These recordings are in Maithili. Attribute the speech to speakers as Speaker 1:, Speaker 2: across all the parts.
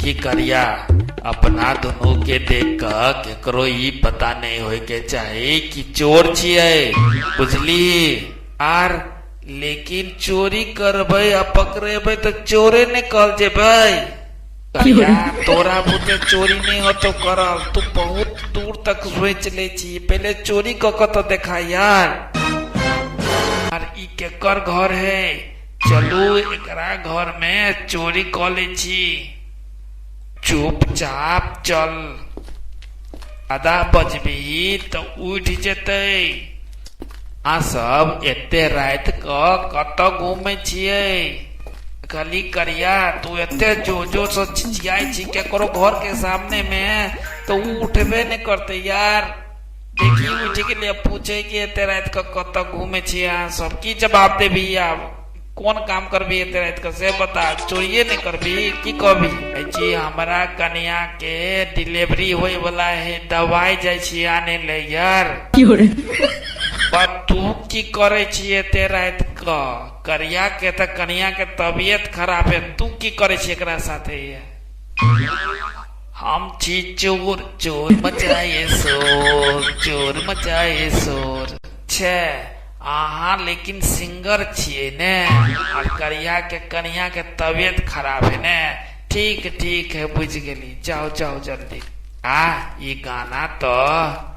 Speaker 1: देखी करिया, अपना दुनू के देख क केकरो ई पता नहीं होय के चाही कि चोर छियै, बुझली? आर लेकिन चोरी करबै आ पकड़ेबै तऽ चोरे ने कहल जेबै। करिया, तोरा बुते चोरी नहीं होतो करल, तू बहुत दूर तक सोच ले छी, पहले चोरी क के तो देखा यार। आर ई केकर घर है? चलू एकरा घर में चोरी क ले छी। चुपचाप चल, आधा बजबी तऽ उठि जेतै। अहाँ सब एते राति क कतऽ घूमै छियै? गली करिया, तू एते जोर जोर से चिचियाइ छी केकरो घर के सामने में तऽ उ उठबे नहि करतै यार। देखी उठि गेलै, पूछे कि एते राति क कतऽ घूमै छियै अहाँ सब? की जवाब देबही आब? कोन काम करबी एते राति क से बता? चोरिये नहि करबी? की कहबी? जी हमरा कनिया के डिलीवरी होय वाला है, दवाई जाइ छी आने ले यार। पर तू की करे छी एते राति क? करिया के तऽ कनिया के तबियत खराब है, तू की करे छी एकरा साथे? ये हम छी चोर, चोर मचाए शोर, चोर मचाए शोर। छे अहाँ लेकिन सिंगर छियै ने, और करिया के कनिया के तबियत खराब है ने? ठीक ठीक है, बुझ गेली, जाओ जाओ जल्दी। आ ई गाना तो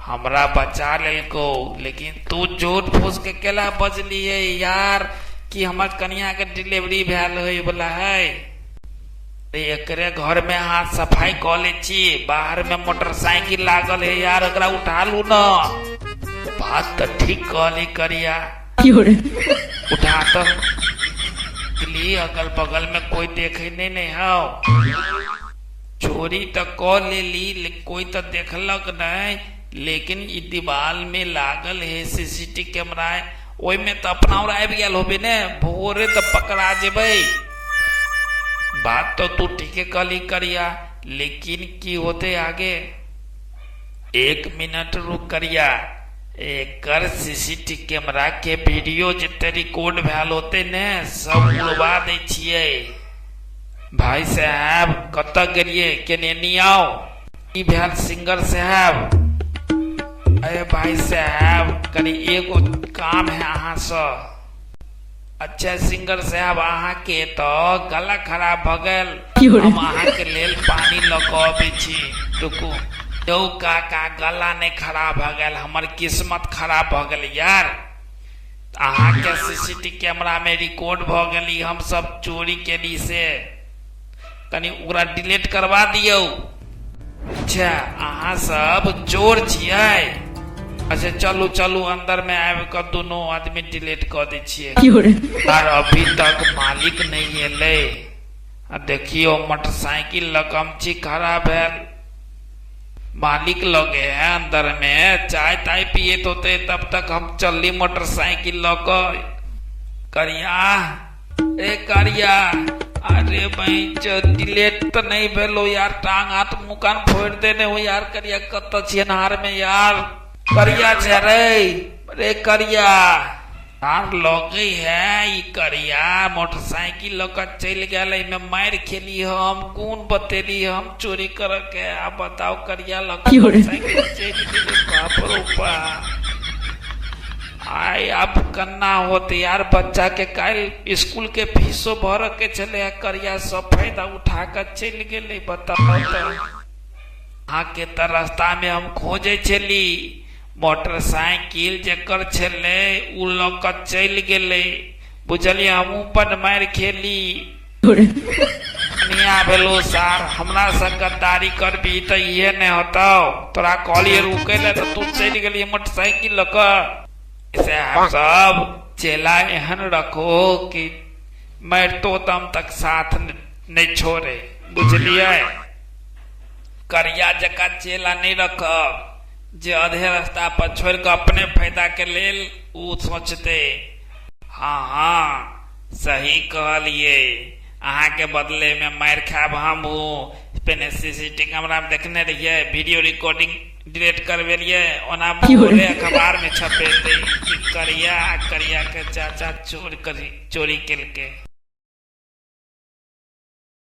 Speaker 1: हमरा बचा लेलको, लेकिन तू झूठ फूस के केला बजलियै यार कि हमर कनिया के डिलीवरी भेल होय वाला है? एकरे घर में हाथ सफाई कऽ ले छी, बाहर में मोटरसाइकिल लागल है यार, एकरा उठा लू न। बात तऽ ठीक कहली करिया, उठा तो ली, अगल बगल में कोई देखे नहीं नहीं हौ। चोरी तऽ कऽ लेली, लेकिन कोई तऽ देखलक नहीं, लेकिन ई दीवाल में लागल है सीसीटीवी कैमरा, ओहि में तऽ अपना और आबि गेल होबे ने, भोरे तऽ पकड़ा जेबै। बात तो तू ठीके कहली करिया, लेकिन की होते आगे? एक मिनट रुक करिया, एकर सीसीटीवी कैमरा के वीडियो जते रिकॉर्ड भेल होते ने सब उड़वा दै छियै। भाई साहब कतऽ गेलियै? केने नी आउ। की भेल सिंगर साहब? अरे भाई साहब कनी एगो काम है अहाँ सँ। अच्छा सिंगर साहब, अहाँ के तो गला खराब भ गेल, हम अहाँ के लेल पानी लऽ कऽ अबै छी, रुकू। यौ काका, गला नहीं खराब भ गेल, हमर किस्मत खराब भ गेल यार। अहाँ के सीसीटीवी कैमरा में रिकॉर्ड भ गेली हम सब चोरी केली से, कनी ओकरा डिलीट करवा दियौ। अच्छा अहाँ सब चोर छियै? अच्छा चलू चलू, अंदर में आबि कऽ दुनू आदमी डिलीट कऽ दै छियै। आर अभी तक मालिक नहीं एलै, आ देखियौ मोटरसाइकिल लऽ कऽ हम छी खड़ा भेल, मालिक लगे है अंदर में चाय ताय पियत होते, तब तक हम चलली मोटरसाइकिल लऽ कऽ। करिया ए करिया, अरे भाई डिलेट तो नहीं भेलो यार, टांग हाथ मुँह कान फोड़ देने हो यार। करिया कत छियै नहर में यार? करिया छै रे, रे करिया यार लगे है ई करिया मोटरसाइकिल लऽ कऽ चलि गेल, एहिमे मारि खेली हम, कोन बतेली हम चोरी करऽ के, आ बताओ करिया लऽ कऽ मोटरसाइकिल चलि गेलै। बाप रो बाप, आइ आब कन्ना होते यार, बच्चा के काल्हि स्कूल के फीसो भरऽ के छलै, करिया सब फायदा उठा कऽ चलि गेलै। बताओ तऽ अहाँके तऽ रास्ता में हम खोजै छली, मोटरसाइकिल जेकर छलै उ लऽ कऽ चलि गेलै, बुझलियै? हमहूँ बड मारि खेली। कनिया भेलो सार, हमरा से गद्दारी करबी तऽ इहे ने होतौ। तोरा कहलियै रुकै लए तऽ तू चलि गेली मोटरसाइकिल लऽ कऽ। से सब चेला एहन रखो कि मरतो दम तक साथ नहि छोड़े, बुझलियै? करिया जकाँ चेला नहि रखब जे अधे रास्ता पर छोड़ि कऽ अपने फायदा के लेल ओ सोचते। हँ हँ सही कहलियै, अहाँके बदले में मारि खायब हमहूँ। पहिने सीसीटीवी कैमरा में देखने रहियै, वीडियो रिकॉर्डिंग डिलीट करबेलियै, ओना भोरे अखबार में छपेतै कि करिया करिया के चाचा चोर करी चोरी केलकै।